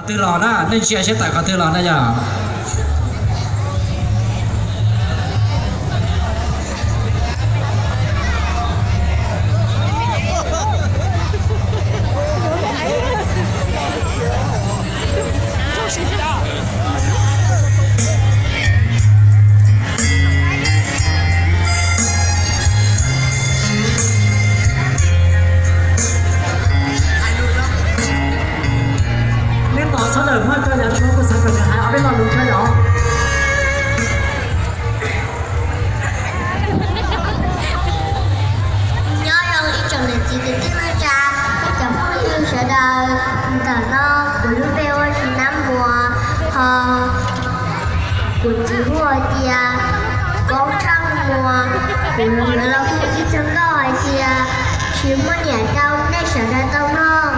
Twg los na, nej ntsia seb tawm qhov twg los na yog. Neb tod txhob lawm mog, koj yuav tshuav kuv xav kom nws hais ob peb lo lus thiab yom. Nyob zoo ib tsoom niam txiv kwv tij neej tsa, ib cov phooj ywg sawv daws, ntawm no kuv lub npe hu ua Tsis Nab Muas, ho kuv txiv hu ua Cia, Koob Tshaj Muas. Kuv yuav los hais ib txog nkauj hais tias tsis muaj niam rau nej sawv daws tau mloog.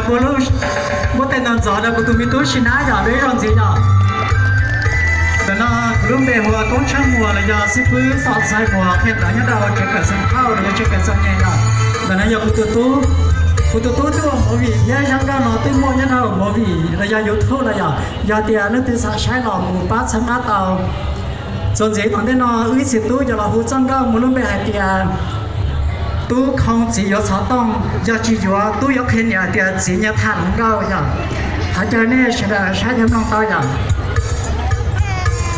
Kuv lub, kuv tej no ntxov rau kuv tus me tub Sis Nab yom, peb zog ntxiv yom. Ntawm no kuv lub npe hu ua Koob Tsheej Muas los yog xib fwb Xom Xais Muas, qhia ntawv nyob rau tsev kawm Xeem Thauj los yog tsev kawm Xeem Nyem yom. Ntawm no yog kuv tus tub, kuv tus tub twb ua movie thiab, zaj nkauj no twb muaj nyob rau movie los yog YouTube los yom. Yog tias leej twg xav saib los mus pab txhawb nqa tau. Txuas ntxiv tom ntej no wb ib txiv tub yuav los hu txoj nkauj muaj lub npe hais tias Tub Khoo Txiv Yuav Xov Tooj, yog tsis yuav tub yuav qhia niam tias txiv nyiam tham hluas nkauj yom. Thov caw nej sawv daws saib thiab mloog tau yom.